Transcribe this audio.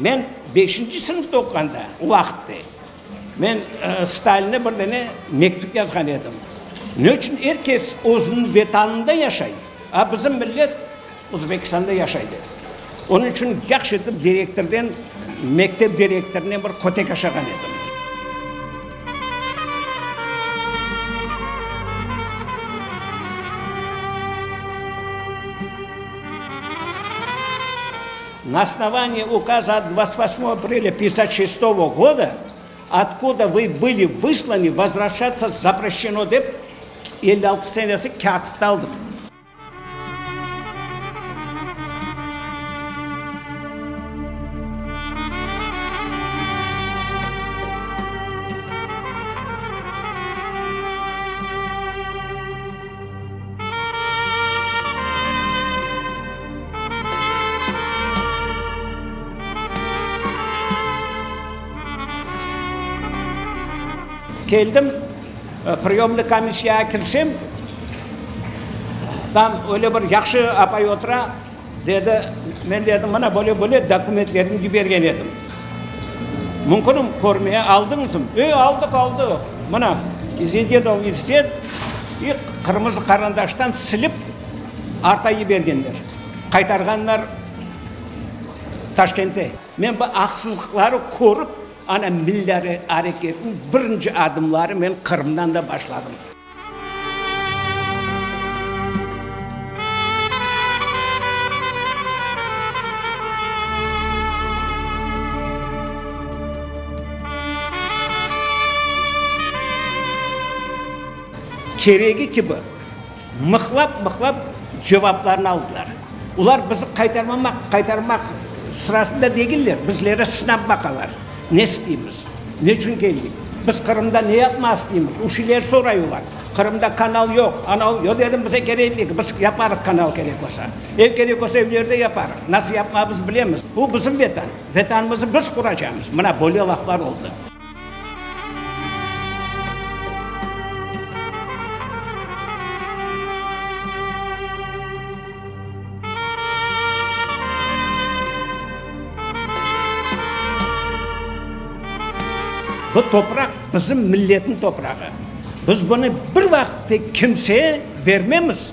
Men beşinci sınıfta oquğanda, o vaqıtte, men Stalinge bir dane mektüp yazğan edim. Ne içün er kes özüniñ Vetanında yaşay, a bizim millet Özbekistanda yaşay dep. Onıñ içün yahşı etip direktorden, mektep direktorınen bir kötek aşağan edim. На основании указа от 28 апреля 56 года, откуда вы были высланы, возвращаться запрещено dep, 56 senesi kâğıt aldım. Keldim, priyomnıy komissiyağa kirsem, tam öyle bir yahşı apay otura, dedi, men dedim, mına böyle-böyle dokumentlerimni yibergen edim. Mümkünmi körmeye, aldıñızmı? E, aldıq, aldıq. Mına, İzedinov İzzet, i qırmızı qarandaştan silip arta yibergenler. Qaytarğanlar Taşkente. Men bu aqsızlıqları körip, ana milliy areketniñ birinci adımları men Qırımdan da başladım. Keregi kibi mıhlap-mıhlap cevaplarnı aldılar. Olar bizi qaytarmamaq, qaytarmaq sırasında degiller, bizleri sınap baqalar, ne isteymiz, neçün keldik, biz Qırımda ne yapmaq isteymiz, o şeyler soray olar. Qırımda kanal yoq, anau yoq dedim, bize kerek degil, biz yaparıq kanal kerek olsa. Ev kerek olsa evlerde yaparıq, nasıl yapmağa biz bilemiz. Bu bizim Vetan, Vetanımıznı biz quracamız. Mına böyle laflar oldı. Bu topraq bizim milletniñ toprağı. Biz bunı bir vaqıt kimseye vermemiz.